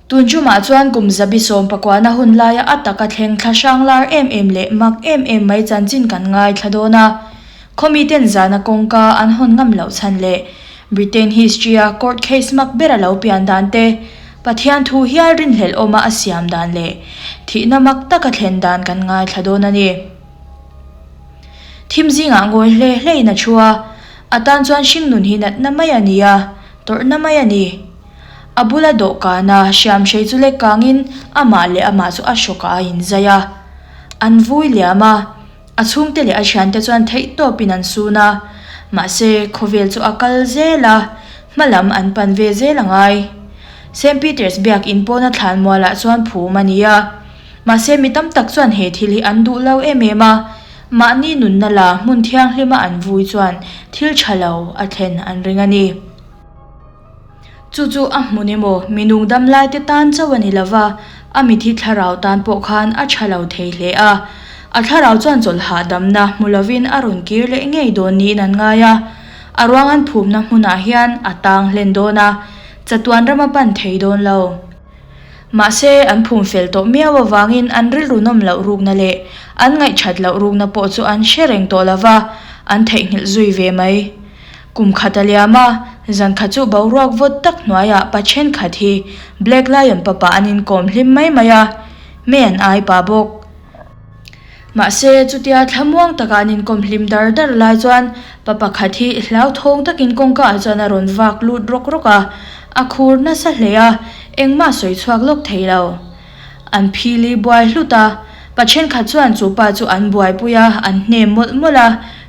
Tun ṭumah chuan kum zabi sawm pakuana hun laia a taka thleng thla hrang lar em em leh mak em em mai chanchin kan ngaithla dawn a. Khaw miten zana kawngka an hawn ngam loh chhan leh Britain history-a court case mak bera lo pian dan te, Pathian thu hial rinhlelh awma a siam dan leh thihna mak taka thlen dan kan ngaithla dawn a ni. Thim zingah ngawi hle hlein a thu a, a tan chuan hringnun hi natna mai a ni a, tawrhna mai a ni. A bula dawhkana hriamhrei chu lek kangin amah leh amah chu a hrawkah a inzai a. An vui liam a, a chhungte leh a thiante chuan theihtawpin an sun a. Mahse, khawvel chu a kal zel a, hma lam an pan ve zel a ngai. Saint Peter's biak in pawna thlanmualah chuan phum a ni a. Mahse, mi tam tak chuan he thil hi an duh lo em em a, mahni nunna la hmun thianghlima an vui chuan thil tha lo a thlen an ring a ni. Chu chu a hmun emaw mi nungdam lai te tan chauh a ni lova, a mithi thlarau tan pawh khan a tha lo thei hle a. A thlarau chuan chawlh hahdamna hmu lovin a rawn kir leh ngei dawn niin an ngai a. A ruang an phumna hmunah hian a tang hlen dawn a, chatuan ram a pan thei dawn lo. Mahse, an phum fel tawh miau avangin an rilru nawm loh rukna leh an ngaihthat loh rukna pawh chu an hre reng tawh lova, an theihnghilh zui ve mai. Kum khat a liam a, zan khat chu boruak vawt tak hnuaiah pa thenkhat hi Black Lion papa an inkawm hlim mai mai a, May an ai pah bawk. Mahse, chutia thlamuang taka an inkawm hlim dar dar lai chuan pa pakhat hi hlauthawng takin kawngka ah chuan a rawn vak lut rawk rawk a, a khur nasa hle a, engmah sawi chhuak lawk thei lo. An phili buai hlut a, pa thenkhat chuan chu pa chu an buaipui a, an hnem mawlh mawlh a,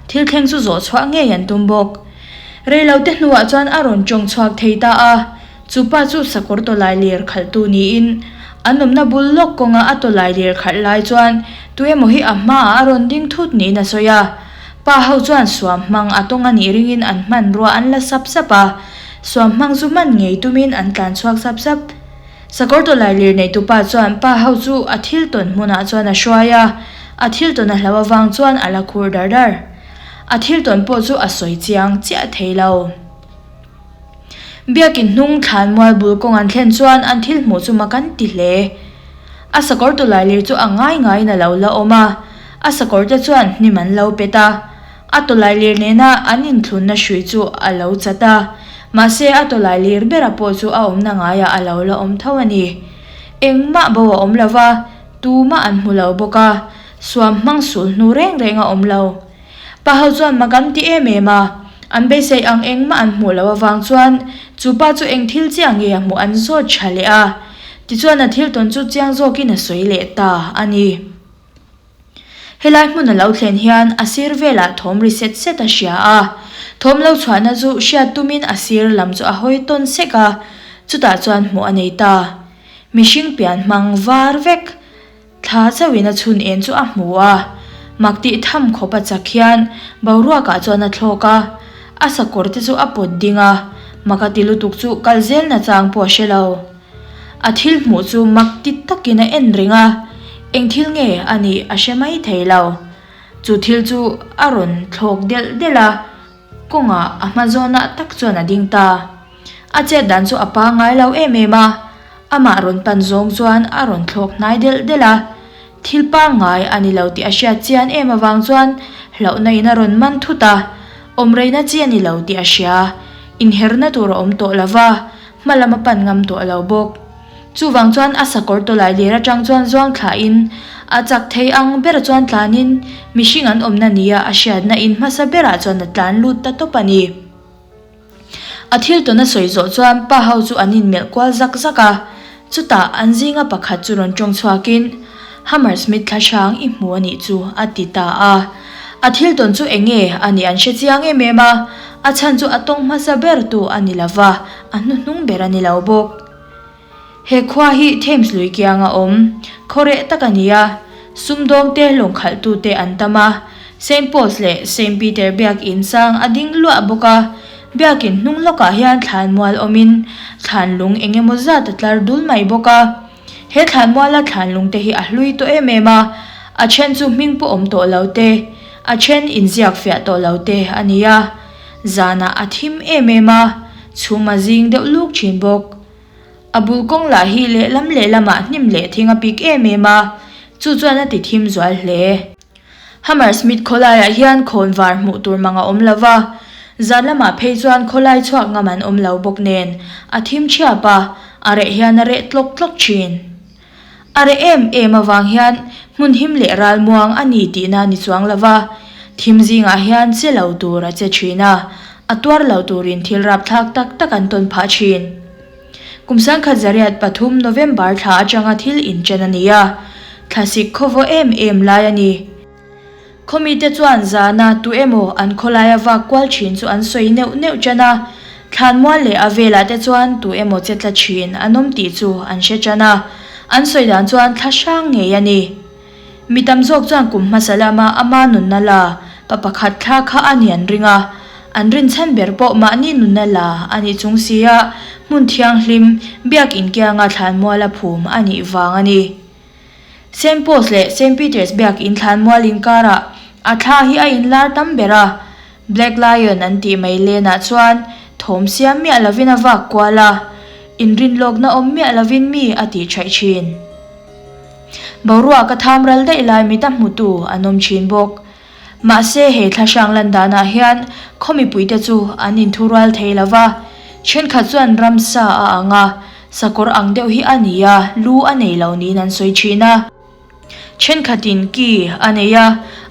thil thleng chu zawh chhuah ngei an tum bawk. Reilote hnuah chuan a rawn tawng chhuak thei ta a, chu pa chu sakawr tawlai lir khalhtu niin an awmna bul lawk kawnga a tawlai lir khalh lai chuan tuemaw hi a hmaah a rawn ding thut niin a sawi a. Pa ho chuan suam hmang a tawng a nih ringin an hmanrua an la sap sap a, suam hmang chu hman ngei tumin an tlan chhuak sap sap. Sakawr tawlai lir neitupa chuan pa ho chu a thil tawn hmunah chuan a hruai a, a thil tawn a hlo avang chuan a la khur dar dar. A thil tawn pawh chu a sawi chiang chiah thei lo. Biakin hnung thlan mual bul kawng an thlen chuan an thil hmuh chu mak an ti hle. A sakawr tawlai lir chu a ngai ngaiin a lo la awm a, a sakawr te chuan hnim an lo pet a. A tawlailir nena an inthlunna hrui chu a lo chat a, mahse a tawlailir bera pawh chu a awmna ngaiah a lo la awm tho a ni. Engmah bo a awm lo va, tumah an hmu lo bawk a, suam hmang sul hnu reng reng a awm lo. Pa ho chuan mak an ti em em a, an beisei ang engmah an hmuh loh avang chuan chu pa chu eng thil chiah nge a hmuh an zawt tha leh a, tichuan a thil tawn chu chiang zawkin a sawi leh ta a ni. Helai hmun a lo thlen hian a sir velah thawm ri set set a hria a, thawm lo chhuahna chu hriat tumin a sir lam chu a hawi tawn sek a, chutah chuan hmuh a nei ta. Mihring pian hmang var vek thla chauhin a chhun en chu a hmu a, mak tih tham khawp a chak hian boruakah chuan a thlawk a, a sakawr te chu a pawt ding a, mak a ti lutuk chu kal zel nachang pawh a hre lo. A thil hmuh chu mak ti takin a en reng a, eng thil nge a nih a hre mai thei lo. Chu thil chu a rawn thlawk delh delh a, kawngah a hma zawnah tak chuan a ding ta. A chet dan chu a pangngai lo em em a, amah rawn pan zawng chuan a rawn thlawk hnai delh delh a. Thil pangngai a ni lo tih a hriat chian em avang chuan hlauhna in a rawn man thut a, awmreina chi a ni lo tih a hria. Inherna tur a awm tawh lo va, Hma lam a pan ngam tawh lo bawk. Chuvang chuan a sakawr tawlai lir atang chuan zuang thlahin a chak thei ang ber chuan tlanin mihring an awmna nia a hriatna in hmasa berah chuan a tlan lut ta tawp a ni. A thil tawn a sawi zawh chuan pa ho chu an inmelh kual zak zak a, chutah an zinga pakhat chu rawn tawng chhuakin, Hammersmith thla hrang i hmu a nih chu a ti ta a. A thil tawn chu eng nge a nih an hre chiang em em a, a chhan chu a tawng hmasa ber tu a ni lo va, a hnuhnung ber a ni lo bawk. He khua hi Thames lui kiang a awm, khaw reh tak a ni a, sumdawng te lawng khalh tu te an tam a, Saint Paul's leh Saint Peter biak in sang a ding luah bawk a, biak in hnung lawkah hian thlan mual awmin thlan lung eng emaw zat a tlar dul mai bawk a. He thlanmuala thlanlung te hi a hlui tawh em em a, a then chu hming pawh awm tawh lo te, a then inziak fiah tawh lo te a ni a. Zanah a thim em em a, chhum a zing deuh luk thin bawk. A bul kawng lah hi lehlam lehlamah hnim leh thing a pik em em a, chu chuan a ti thim zual hle. Hammersmith khawlaiah hian khawnvar hmuh tur mang a awm lo va, zan lamah phei chuan khawlai chhuak ngam an awm lo bawk nen a thim thiap a, a reh hian a reh tlawk tlawk thin. A reh em em avang hian hmun him leh ralmuang a ni tihna a ni chuang lo va, thim zingah hian che lo tur a che thin a, a tuar lo turin thil rapthlak tak tak an tawn phah thin. Kum 1903 November thla atanga thil inchen a ni a, thlasik khawvaw em em lai a ni. Khawmite chuan zana tu emaw an khawlaia vak kual thin chu an sawi neuh neuh tan a, thlanmual leh a velah te chuan tu emaw che tla thin an awm tih chu an hre tan a, an sawi dan chuan thla hrang ngei a ni. Mi tam zawk chuan kum hmasa lama ama nunna la pa pakhat thla kha a ni an ring a, an rinchhan ber pawh mahni nunna la a nih chung sia hmun thianghlim biak inkianga thlanmuala phum a nih vang a ni. Saint Paul's leh Saint Peter's biak in thlanmual inkarah a thla hi a inlar tam ber a, Black Lion an tih mai lenah chuan thawm siam miah lovin a vak kual a, inrinlawkna awm miah lovin mi a tih thaih thin. Boruak a tham ral daih lai mita hmutu an awm thin bawk. Mahse he thlahrang lan danah hian khaw mipuite chu an inthurual thei lo va, thenkhat chuan ramsa a ang a, sakawr ang deuh hi a ni a, lu a nei lo niin an sawi thin a. Thenkhatin ki a nei a,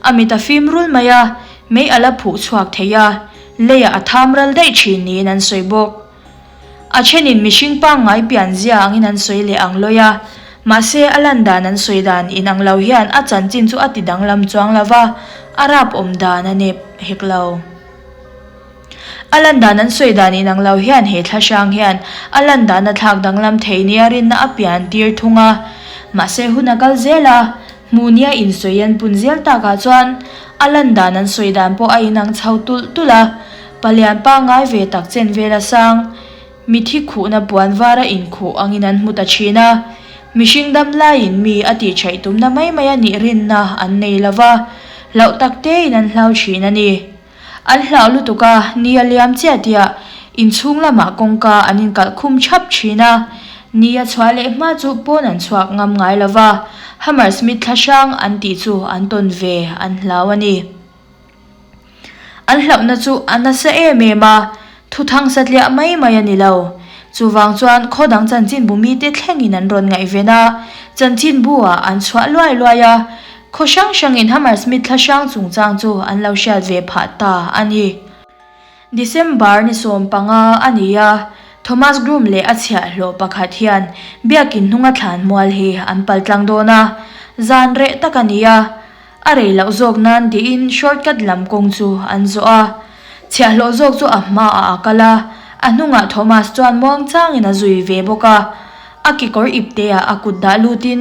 a mit a fim rul mai a, mei a la phuh chhuak thei a, leiah a tham ral daih thin niin an sawi bawk. A thenin mihring pangngai pian zia angin an sawi leh ang lawi a, mahse a lan dan an sawi dan inang lo hian a chanchin chu a ti danglam chuang lo va, a rap awm dan a nep hek lo. A lan dan an sawi dan inang lo hian he thla hrang hian a lan dan a thlak danglam thei nia rinna a pian tir thung a, mahse hun a kal zel a, hmuh nia insawi an pun zel takah chuan a lan dan an sawi dan pawh a inang chho tulh tulh a. Palian pangngai ve tak chen vel a sang, mithi khuhna puan var a inkhuh angin an hmu ta thin a. Mihring dam laiin mi a tihchhaih tumna mai mai a nih rinna an nei lo va, hlauh tak tein an hlau thin a ni. An hlau lutuk a, ni a liam chiah tiah inchhung lamah kawngka an inkalh khum thap thin a. Ni a chhuah leh hma chu pawn an chhuak ngam ngai lo va, Hammersmith thla hrang an tih chu an tawn ve an hlau a ni. An hlauhna chu a nasa em em a, thuthang satliah mai mai a ni lo. Chuvang chuan khaw dang chanchinbu mite thlengin an rawn ngaihven a, chanchinbu ah an chhuah luai luai a, khaw hrang hrangin Hammersmith thla hrang chungchang chu an lo hriat ve phah ta a ni. December ni 15 a ni a, Thomas Groom leh a chhiahhlawh pakhat hian biakin hnunga thlanmual hi an paltlang dawn a, zan reh tak a ni a, A rei loh zawk nan tiin shortcut lam kawng chu an zawh a. Chhiahhlawh zawk chu a hmaah a kal a, a hnungah Thomas chuan muangchangin a zui ve bawk a. A kekawr ipteah a kut dah lutin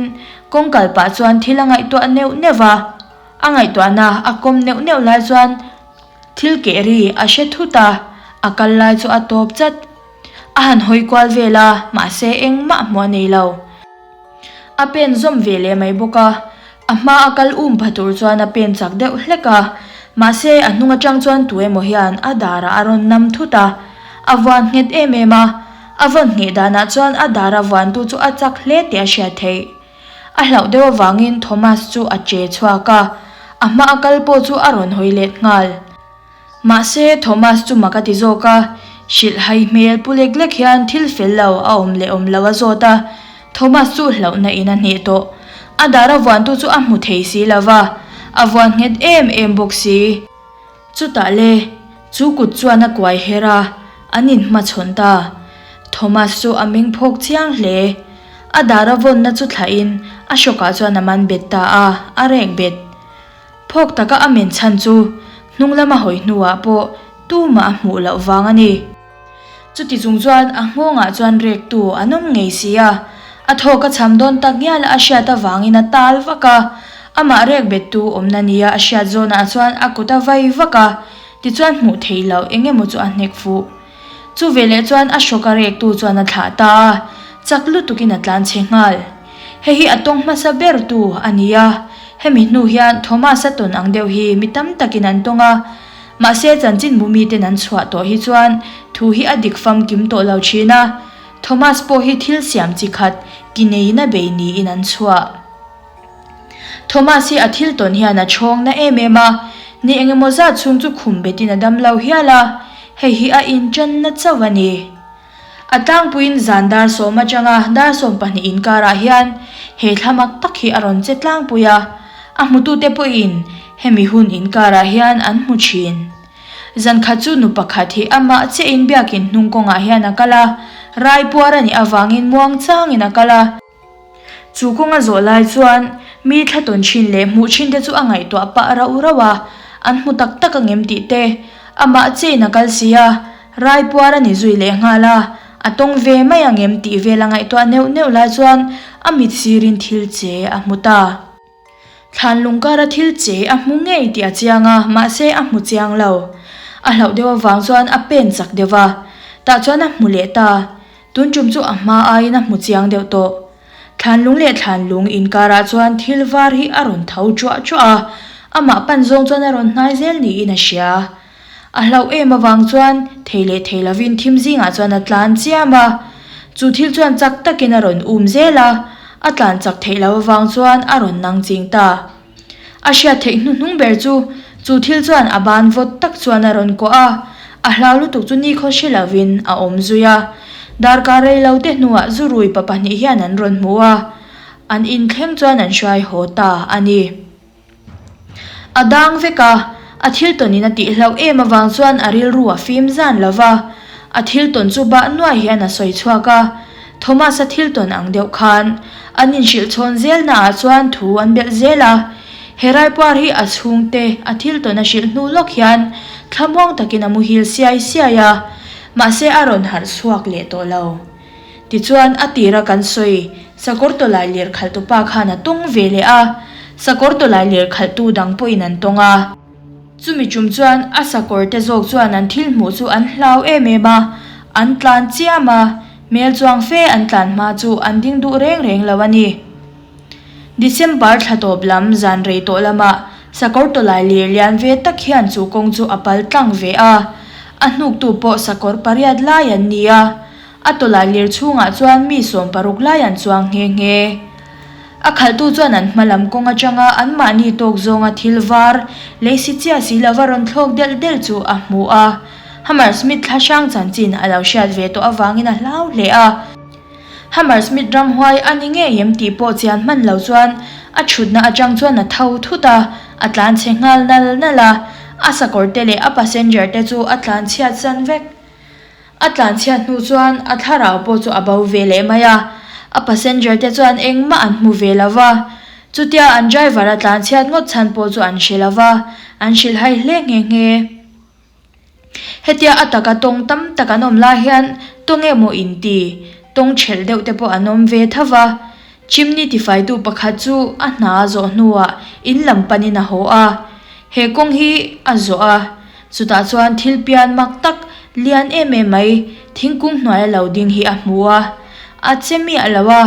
kawng kal pah chuan thil a ngaihtuah neuh neuh va. A ngaihtuahna a kawm neuh neuh lai chuan thil keh ri a hre thut a, a kal lai chu a tawp chat. A han hawi kual vel a, mahse engmah hmuh a nei lo. A pen zawm ve leh mai bawk a, a hma a kal um pha tur chuan a pen chak deuh hlek a, mahse a hnung atang chuan tu emaw hian a darah a rawn nam thut a, a vuan nghet em em a, a vawn ngheh danah chuan a dara vuantu chu a chak hle tih a hriat theih. A hlauh deuh avangin Thomas chu a che chhuak a, a hma a kal pawh chu a rawn hawi let nghal. Mahse, Thomas chu mak a ti zawk a, hrilh hai hmel pu lek lek hian thil fel lo a awm leh awm lo a zawt a, Thomas chu hlauhna in a hneh tawh. A dar a vuantu chu a hmu thei si lo va, a vuan nghet em em bawk si. Chutah le, chu kut chuan a kuai her a, an inhmachhawn ta. Thomas chu a meng phawk chiang hle. A dar a vawnna chu thlahin a hrawkah chuan a man bet ta a, a rek bet. Phawk taka a men chhan chu hnung lama hawi hnuah pawh tumah a hmuh loh vang a ni. Chuti chung chuan a nghawngah chuan rektu an awm ngei si a, a thawk a cham dawn tak ngial a hriat avangin a tal vak a, amah rek bettu awmna nia a hriat zawnah chuan a kut a vai vak a, tichuan hmuh theih loh eng emaw chu a hnek fuh. Chu veleh chuan a hrawk a rektu chuan a thlah ta a, chak lutukin a tlan chhe nghal. Hei hi a tawng hmasa ber tu a ni a, hemi hnu hian Thomas-a tawn ang deuh hi mi tam takin an tawng a, mahse chanchinbu miten an chhuah tawh hi chuan thu hi a dik famkim tawh lo thin a. Thomas pawh hi thil siam chi khat ki neiin a bei niin an chhuah. Thomas hi a thil tawn hian a chhawng na em em a, ni engemaw zat chhung chu khum betin a dam lo hial a, hei hi a inṭanna chauh a ni. A tlangpuiin zan dar sawm atanga dar 12 inkarah hian he thla mak tak hi a rawn che tlangpui a, a hmutute pawhin hemi hun inkarah hian an hmu thin. Zan khat chu nu pakhat hi amah chiahin biakin hnung kawngah hian a kal a, raipuar a nih avangin muangchangin a kal a. Chu kawng a zawh lai chuan mi thla tawn thin leh hmuh thin te chu a ngaihtuah pah rauh rauh a, an hmu tak tak angem tih te, amah chiahin a kal si a, raipuar a ni zui leh nghal a, a tawng ve mai angem tih vel a ngaihtuah neuh neuh lai chuan a mit sirin thil che a hmu ta. Thlan lungkara thil che a hmu ngei tih a chiang a, mahse a hmu chiang lo. A hlauh deuh avang chuan a pen chak deuh va, tah chuan a hmu leh ta. Tun tum chu a hma aiin a hmu chiang deuh tawh. Thlan lung leh thlan lung inkarah chuan thil var hi a rawn tho ṭuah ṭuah a, amah pan zawng chuan a rawn hnai zel niin a hria. A hlauh em avang chuan thei leh thei lovin thim zingah chuan a tlan chiam a. Chu thil chuan chak takin a rawn um zel a, a tlan chak theih loh avang chuan a rawn nang ching ta. A hriat theih hnuhnung ber chu, chu thil chuan a ban vawt tak chuan a rawn kuah a, a hlau lutuk chu nikhaw hre lovin a awm zui a. Darkar rei lo te hnuah zurui pa pahnih hian an rawn hmu a, an inthleng chuan an hruai haw ta a ni. A dang vek a, a thil tawnin a tih hlauh em avang chuan a rilru a fim zan lo va, a thil tawn chu bah nuai hian a sawi chhuak a, Thomas-a thil tawn ang deuh khan an inhrilh chhawn zelnaah chuan thu an belh zel a, he raipuar hi a chhungte a thil tawn a hrilh hnu lawk hian thlamuang takin a muhil siai siai a, mahse a rawn harh chhuak leh tawh lo. Tichuan, a tira kan sawi, sakawr tawlai lir khalhtupa khan a tawng ve leh a, sakawr tawlai lir khalhtu dang pawhin an tawng a. Chumi tum chuan a sakawr te zawk chuan an thil hmuh chu an hlau em em a, an tlan chiam a, hmel chuang fe an tlan hma chu an ding duh reng reng lo a ni. December thla tawp lam zan rei tawh lamah sakawr tawlai lir lian ve tak hian chu kawng chu a pal tlang ve a, a hnuktu pawh sakawr pariat lai an ni a, A tawlai lir chhungah chuan mi 16 lai an chuang nghe nghe. A khalhtu chuan an hma lam kawng atanga anmahni tawk zawnga thil var, lei si chiah si lova rawn thlawk delh delh chu a hmu a. Hammersmith thla hrang chanchin a lo hriat ve tawh avangin a hlau hle a. Hammersmith ramhuai a ni ngei em tih pawh chian hman lo chuan a thutna atang chuan a tho thut a, a tlanchhe nghal nal nal a. A sakawrte leh a passenger te chu a tlanchhiat san vek. A tlanchhiat hnu chuan a thlarau pawh chu a bo ve leh mai a, a passenger te chuan engmah an hmu ve lo va, chutia an driver a tlanchhiat ngawt chhan pawh chu an hre lo va, an hrilhhai hle nghe nghe. Hetia a taka tawng tam tak an awm lai hian tawng emaw inti tawng thelh deuh te pawh an awm ve tho va, chimney tifaitu pakhat chu a hna a zawh hnuah in lam panin a haw a, he kawng hi a zawh a. Chutah chuan thil pian mak tak lian em em mai thingkung hnuaia lo ding hi a hmu a, a che miah lo a,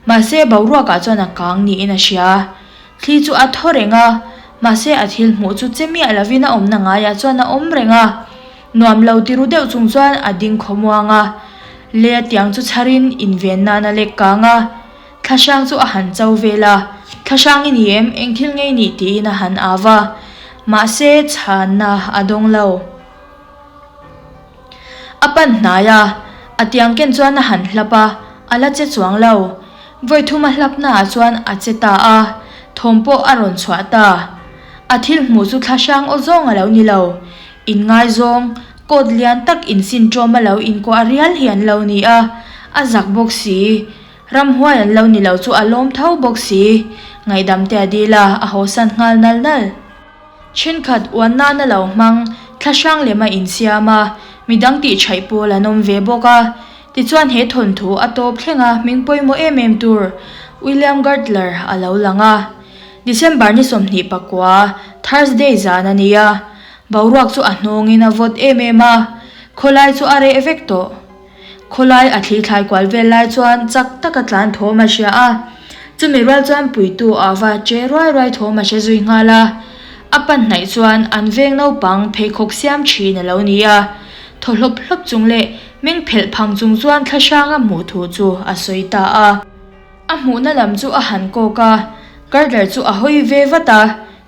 mahse boruakah chuan a kang niin a hria. Thli chu a thaw reng a, mahse a thil hmuh chu che miah lovin a awmna ngaiah chuan a awm reng a. Nuam lo ti ru deuh chung chuan a ding khawmuang a, lei a tiang chu chharin inven nan a lek kang a. Thlahrang chu a han cho vel a, Thlahrang i ni em? Eng thil ngei nih? tiin a han au va. Mahse, chhanna a dawng lo. A pan hnai a, a tiang ken chuan a han hlap a, a la che chuang lo. Vawi thum a hlapnaah chuan a che ta a, thawm pawh a rawn chhuah ta. A thil hmuh chu thlahrang aw zawng a lo ni lo. Inngaizawng, coat lian tak insin ṭawm a lo inkuah rial hi an lo ni a, a zak bawk si. Ramhuai an lo ni lo chu a lawm tho bawk si. Ngaihdam te a dil a, a hawsan nghal nal nal. Thenkhat uan nana lo hmang, thlahrang lem a insiam a, midang tih chhaih pawl an awm ve bawk a. Tichuan he thawnthu a tawp thleng a hming pawimawh em em tur William Girdler a lo lang a. December ni 29, Thursday zan a ni a. Boruak chu a hnawngin a vawt em em a, khawlai chu a reh vek tawh. Khawlai a thli thlai kual vel lai chuan chak taka tlan thawm a hria a, chumi rual chuan puitu a va che ruai ruai thawm a hre zui nghal a. A pan hnaih chuan an veng naupang pheikhawk siam thin a lo ni a, thaw hlawp hlawp chung leh Meng phelh phang chung chuan thlahrang a hmuh thu chu a sawi ta a. A hmuhna lam chu a han kawk a, Cutler chu a hawi ve vat a,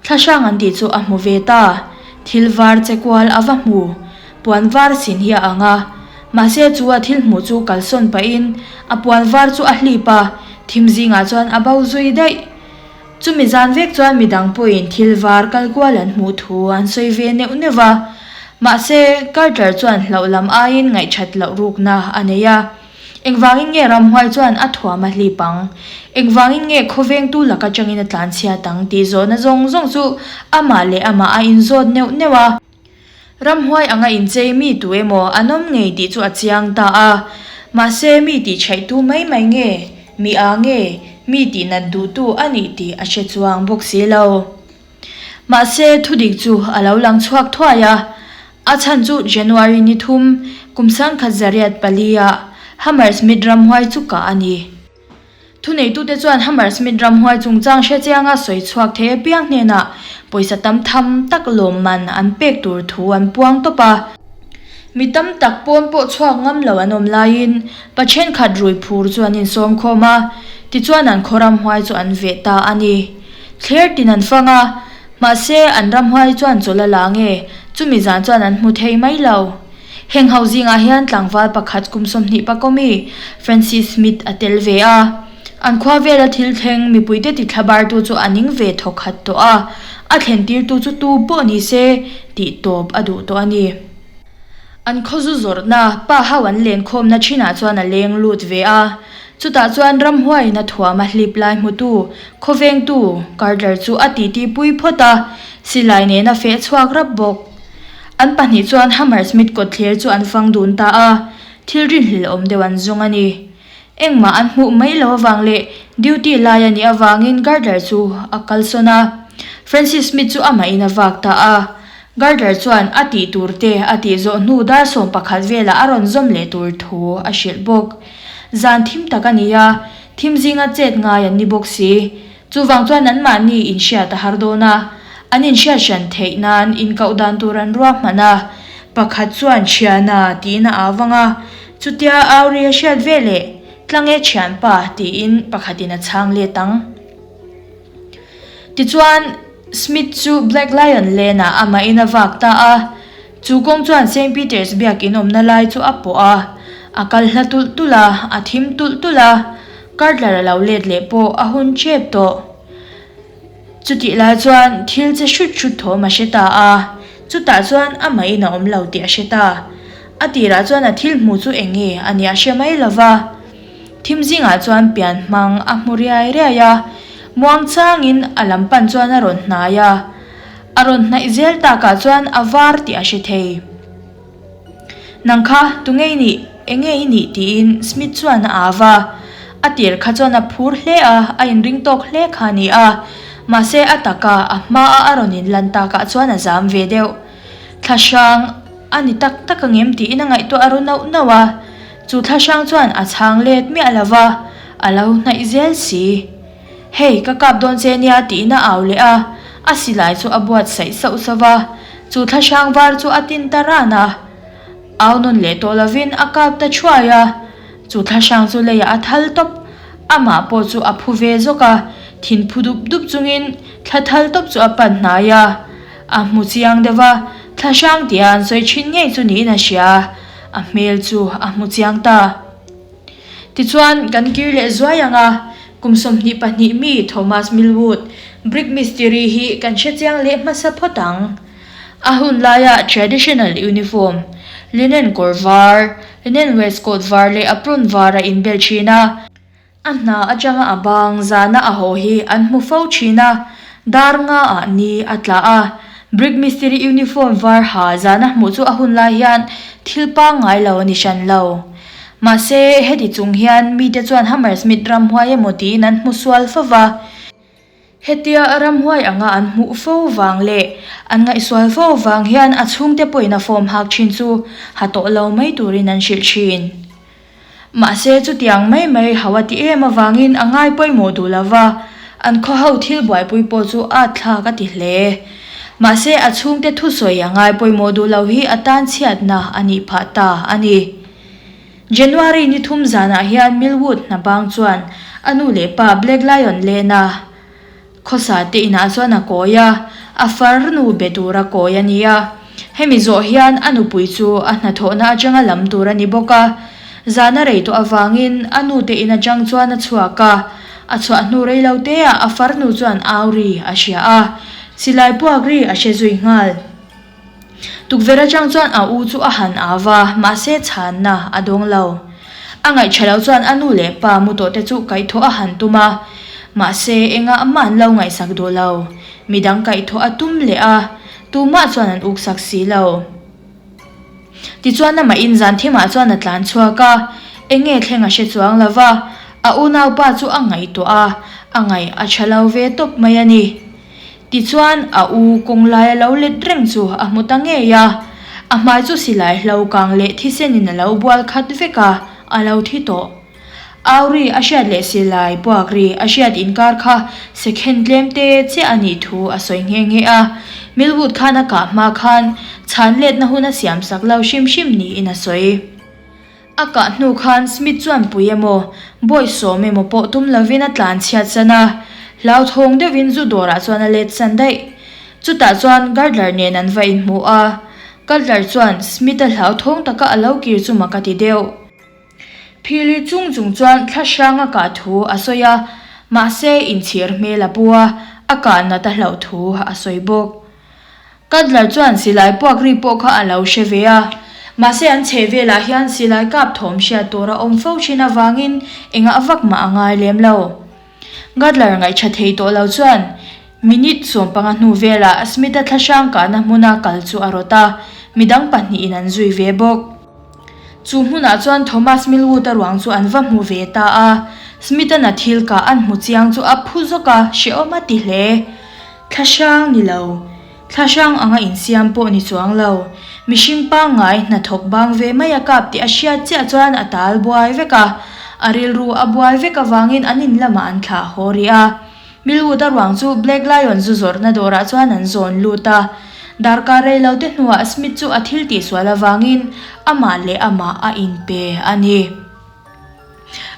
thlahrang an tih chu a hmu ve ta. Thil var che kual a va hmu. Puan var sin hi a ang a. Mahse chu a thil hmuh chu kalsawn pahin a puan var chu a hlip a, thim zingah chuan a bo zui daih. Chumi zan vek chuan midang pawhin thil var kal kual an hmuh thu an sawi ve neuh neuh va. Mahse Carter chuan hlauh lam aiin ngaihthat loh rukna a nei a. Engvangin nge ramhuai chuan a thuam a hlip ang? Engvangin nge khawvengtu lak atangin a tlanchhiat ang tih zawhna zawng zawng chu amah leh amah a inzawt neuh neuh a. Ramhuai anga inchei mi tu emaw an awm ngei tih chu a chiang ta a. Mahse mi tihchhaihtu mai mai nge, mi â nge, mi tihnat duhtu a nih tih a hre chuang bawk si lo. Mahse thudik chu a lo lang chhuak thuai a. A chhan chu January ni thum, kum 1904 ah Hammersmith ramhuai chu kah a ni. Thuneitute chuan Hammersmith ramhuai chungchang hrechianga sawi chhuak thei apiang hnenah pawisa tam tham tak lawmman an pek tur thu an puang tawp a. Mi tam tak pawn pawh chhuak ngam lo an awm laiin pa thenkhat rui phur chu an insawm khawm a, tichuan an khaw ramhuai chu an veh ta a ni. Thler tin an fang a, mahse an ramhuai chuan chawlh a la nge, chumi zan chuan an hmu thei mai lo. Heng ho zingah hian tlangval pakhat kum 20 pakawmi Francis Smith a tel ve a. An khua vela thil thleng mipuite tithlabartu chu a ning ve thawk khat tawh a, a thlentirtu chu tu pawh ni se tih tawp a duh tawh a ni. An khaw zu zawrhna pa ho an lenkhawmna thinah chuan a leng lut ve a. Chutah chuan ramhuaiin a thuam a hlip lai hmutu khawvengtu Carter chu a titi pui phawt a, silai nen a feh chhuak rap bawk. An pahnih chuan Hammersmith kawtthler chu an fang dun ta a, thil rinhlelh awm deuh an zawng a ni. Engmah an hmuh mai lo avang leh duty lai a nih avangin Gardler chu a kalsawn a. Francis Smith chu amahin a vak ta a. Gardler chuan a tih tur te a tih zawh hnu dar 11 velah a rawn zawm leh tur thu a hrilh bawk. Zan thim tak a ni a, thim zinga chet ngai an ni bawk si. Chuvang chuan anmahni inhriat a har dawn a, an inhriat hran theih nan inkoh dan tur an ruahman a. Pakhat chuan Thiana tiin a au vang a, chutia au ri a hriat ve leh, Tlang e thianpa tiin pakhatin a chhang let ang. Tichuan, Smith chu Black Lion Lane-ah amahin a vak ta a. Chu kawng chuan Saint Peter's biakin awmna lai chu a pawh a, a kal hla tulh tulh a, a thim tulh tulh a. Cutler a lo let leh pawh a hun ṭep tawh. Chutih lai chuan thil che hrut hrut thawm a hre ta a, chutah chuan amahin a awm lo tih a hre ta. A tirah chuan a thil hmuh chu eng nge a nih a hre mai lo va. Thim zingah chuan pian hmang a hmu riai riai a, muang changin a lam pan chuan a rawn hnai a. A rawn hnaih zel takah chuan a var tih a hre thei. Nang kha, tunge i nih? Enge i nih? tiin Smith chuan a au va. A tir kha chuan a phur hle a, a inring tawk hle kha a ni a. Mahse a taka a hmaa a rawn inlan takah chuan a zam ve deuh. Thlahrang a ni tak tak angem tiin a ngaihtuah a ru nauh nauh a. Chu thlahrang chuan a chhang let miah lo va, a lo hnaih zel si. Hei, ka kap dawn che nia tiin a au leh a, a silai chu a buatsaih sauh sauh va, chu thlahrang var chu a tin ta ran a. Au nawn leh tawh lovin a kap ta thuai a, chu thlahrang chu leiah a thal tawp. Amah pawh chu a phu ve zawk a, thin phu dup dup chungin thla thal tawp chu a pan hnai a. A hmu chiang deuh a, thlahrang tia an sawi thin ngei chu niin a hria, a hmel chu a hmu chiang ta. Tichuan, kan kir leh zuai ang a, kum 22 mi Thomas Millwood, Brick Mistiri hi kan hrechiang leh hmasa phawt ang. A hun laia traditional uniform, linen kawr var, linen waistcoat var leh apron var a inbel thin a. A hna atanga a bang zana a haw hi an hmu fo thin a, dar nga ah ni a tla a. Brick mistiri uniform var ha zana hmuh chu a hun lai hian thil pangngai lo a ni hran lo. Mahse, heti chung hian mite chuan Hammersmith ramhuai emaw tiin an hmu sual fo va. Hetia ramhuai anga an hmuh fo vang leh an ngaihsual fo vang hian a chhungte pawhin a form hak thin chu ha tawh lo mai turin an hrilh thin. Mahse chutiang mai mai hau a ti em avangin a ngai pawimawh duh lo va, an khaw ho thil buaipui pawh chu at thlak a ti hle. Mahse a chhungte thusawi a ngai pawimawh duh lo hi a tan chhiatna a nih phah ta a ni. January ni thum zanah hian Millwood hna bang chuan a nu leh pa Black Lion Lane-a khawsa te inah chuan a kawi a, a farnu be tura kawi a ni a. Hemi zawh hian a nupui chu a hnathawhna atanga lam tur a ni bawk a. Zan a rei tawh avangin a nu te in atang chuan a chhuak a, a chhuah hnu rei lo teah a farnu chuan au ri a hria a, silai puak ri a hre zui nghal. Tukverh atang chuan a u chu a han au va, mahse chhanna a dawng lo. A ngaihṭha lo chuan a nu leh pa mu tawh te chu kaihthawh a han tum a, mahse engah mah an lo ngaihsak duh lo. Midang kaihthawh a tum leh a, tumah chuan an uksak si lo. Tichuan amahin zan thimah chuan a tlan chhuak a, eng nge thleng a hre chuang lo va, a unaupa chu a ngaihtuah a, a ngaih a ṭha lo ve tawp mai a ni. Tichuan a u kawng lai a lo let reng chu a hmu ta ngei a, a hmai chu silai hlo kang leh thisenin a lo bual khat vek a, a lo thi tawh. Au ri a hriat leh silai puak ri a hriat inkar kha sekhen tlem te chiah a nih thu a sawi nghe nghe a, Millwood khan a kah hma khan chhan letna hun a siam sak lo hrim hrim niin a sawi. A kah hnu khan Smith chuan pui emaw, bawi sawm emaw pawh tum lovin a tlan chhiat san a, hlauthawng deuhin zu dawrah chuan a let san daih. Chutah chuan Gardler nen an va inhmu a, Gardler chuan Smith-a hlauthawng taka a lo kir chu mak a ti deuh. Phili chung chung chuan thla hrang a kah thu a sawi a, mahse inchhir hmel a pu a, a kah nat a hlauh thu a sawi bawk. Cutler chuan silai puak ri pawh kha a lo hre ve a, mahse an chheh velah hian silai kap thawm hriat tur a awm fo thin avangin engah vak mah a ngai lem lo. Cutler ngaihṭha thei tawh lo chuan minute 15 hnu velah Smith-a thla hrang kahna hmuna kal chu a rawt a, midang pahnihin an zui ve bawk. Chu hmunah chuan Thomas Millwood-a ruang chu an va hmu ve ta a, Smith-a'n a thil kah an hmu chiang chu a phu zawk a, hrehawm a ti hle. Thla hrang ni lo, thla hrang anga insiam pawh ni chuang lo, mihring pangngai hnathawk bang ve mai a kap tih a hriat chiah chuan a tal buai vek a, a rilru a buai vek avangin an in lamah an thlah haw rih a. Millwood-a ruang chu Black Lion zu zawrhna dawrah chuan an zawn lut a. Darkar rei lo te hnuah Smith chu a thil tihsual avangin amah leh amah a inpe a ni.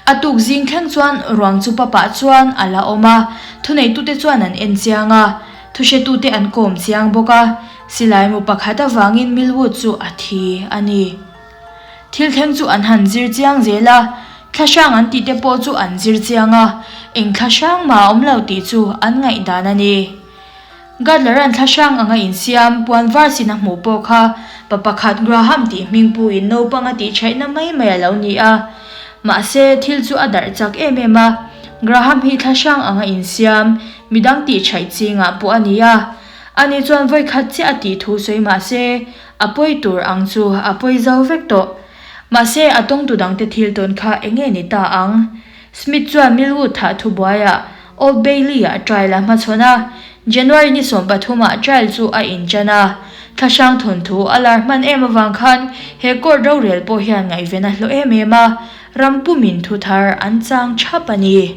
A tuk zing thleng chuan ruang chu papah chuan a la awm a, thuneitute chuan an en chiang a, thuhretute an kawm chiang bawk a, silai mu pakhat avangin Millwood chu a thi a ni. Thil thleng chu an han zir chiang zel a, thla hrang an tih te pawh chu an zir chiang a, eng thla hrang mah a awm lo tih chu an ngaihdan a ni. Gardler-a'n thla hrang anga insiam puan var sin a hmuh pawh kha pa pakhat Graham tih hming puin naupang a tih thaihna mai mai a lo ni a. Mahse, thil chu a darh chak em em a, Graham hi thla hrang anga insiam midang tih thaih chingah pawh a ni a. Ani chuan vawikhat chiah a tih thu sawi mahse, A pawi tur ang chu a pawi zo vek tawh. Mahse, a tawngtu dangte thil tawn kha eng nge ni ta ang? Smith chuan Millwood thah thubuaiah Old Bailey-ah trial a hmachhawn a. January ni 13 ah trial chu a inṭan a. Thlahrang thawnthu a lar hman em avang khan he court rorel pawh hian ngaihven a hlawh em em a, ram pumin thu thar an chang ṭhap a ni.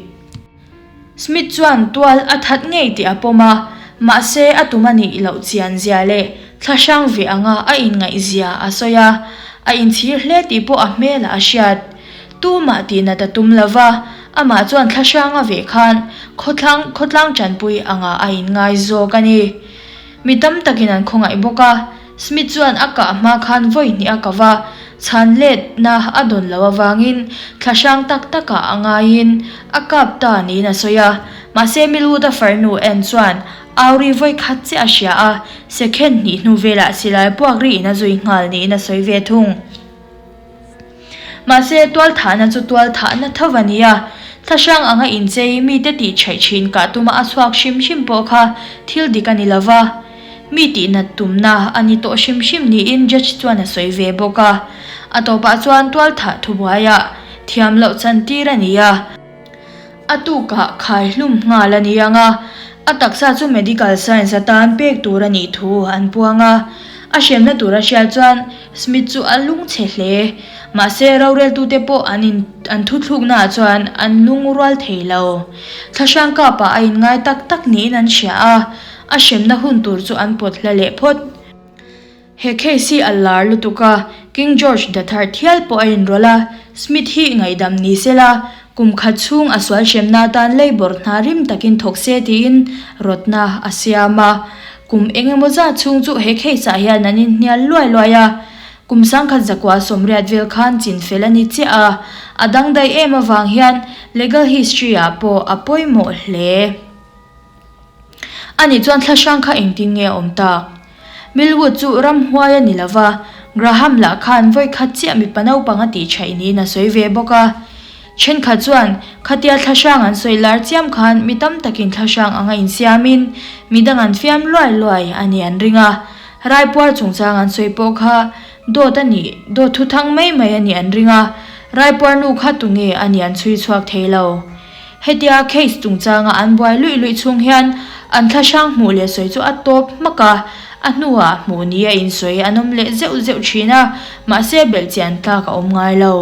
Smith chuan tual a that ngei tih a pawm a, mahse a tum a nih loh chian zia leh thlahrang ve anga a inngaih zia a sawi a, a inchhir hle tih pawh a hmelah a hriat. Tumah tihnat a tum lo va, amah chuan thlahrang a veh khan khawthlang khawtlang tanpui angah a inngai zawk a ni. Mi tam takin an khawngaih bawk a, Smith chuan a kah hma khan vawi hnih a kava, chhan letna a dawn loh avangin thlahrang tak takah a ngaiin a kap ta niin a sawi a. Mahse Millwood-a farnu Ann chuan Auri vawi khat chiah a hria a, sekhen hnih hnu velah silai puak riin a zui nghal niin a sawi ve thung. Mahse, tualthahna chu tualthahna tho a ni a, thlahrang anga inchei mite tih chhaih thin kah tuma a chhuak hrim hrim pawh kha thil dik a ni lo va, mi tihnat tumna a ni tawh hrim hrim niin judge chuan a sawi ve bawk a. A tawpah chuan tualthah thubuaiah thiam loh chantir a ni a. A tukah khai hlum nghal a ni ang a, a taksa chu medical science atan pek tur a nih thu an puang a. A hremna tur a hriat chuan Smith chu a lungchhe hle. Mahse, roreltute pawh an in an thuthluknaah chuan an lungrual thei lo. Thlahrang kapah a inngai tak tak niin an hria a, a hremna hun tur chu an pawt hla leh phawt. He case hi a lar lutuk a, King George the Third hial pawh a inrawlh a. Smith hi ngaihdam ni sela, kum khat chhung a sual hremna atan labour hna rim takin thawk se tiin rawtna a siam a. Kum eng emaw zat chhung chu he case ah hian an inhnial luai luai a. Kum sangkhat zakua sawmriat vel khan chin fel a ni chiah a, a dangdai em avang hian legal history ah pawh a pawimawh hle. Ani chuan thla hrang kha engtin nge a awm tak? Millwood chu ramhuai a ni lo va, Graham lah khan vawi khat chiah mipa naupang a tih thaih niin a sawi ve bawk a. Thenkhat chuan khatia thla hrang an sawi lar chiam khan mi tam takin thla hrang anga insiamin midang an fiam luai luai a ni an ring a. Raipuar chungchang an sawi pawh kha dawt a nih, dawt thuthang mai mai a nih an ring a, Raipuar nu kha tunge a nih an chhui chhuak thei lo. Hetia case chungchanga an buai luih luih chhung hian an thla hrang hmuh leh sawi chu a tawp hmak a, a hnuah hmuh ni a insawi an awm leh zeuh zeuh thin a, mahse belhchian tlak a awm ngai lo.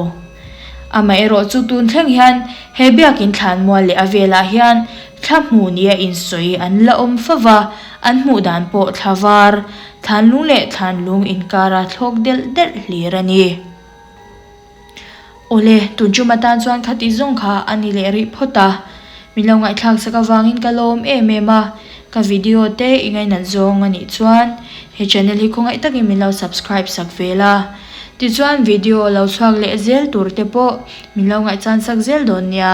Amaherawh chu tun thleng hian he biakin thlanmual leh a velah hian thla hmuh ni a insawi an la awm fo va, an hmuh dan pawh thla var, thlanlung leh thlanlung inkara thlawk delh delh hlir a ni. Awle, tun tum atan chuan khati zawng kha a ni leh rih phawt a. Min lo ngaihthlak sak avangin ka lawm em em a, ka video te i ngainat zawng a nih chuan he channel hi khawngaih takin min lo subscribe sak ve la. Tichuan video lo chhuak leh zel tur te pawh min lo ngaihchan sak zel dawn nia.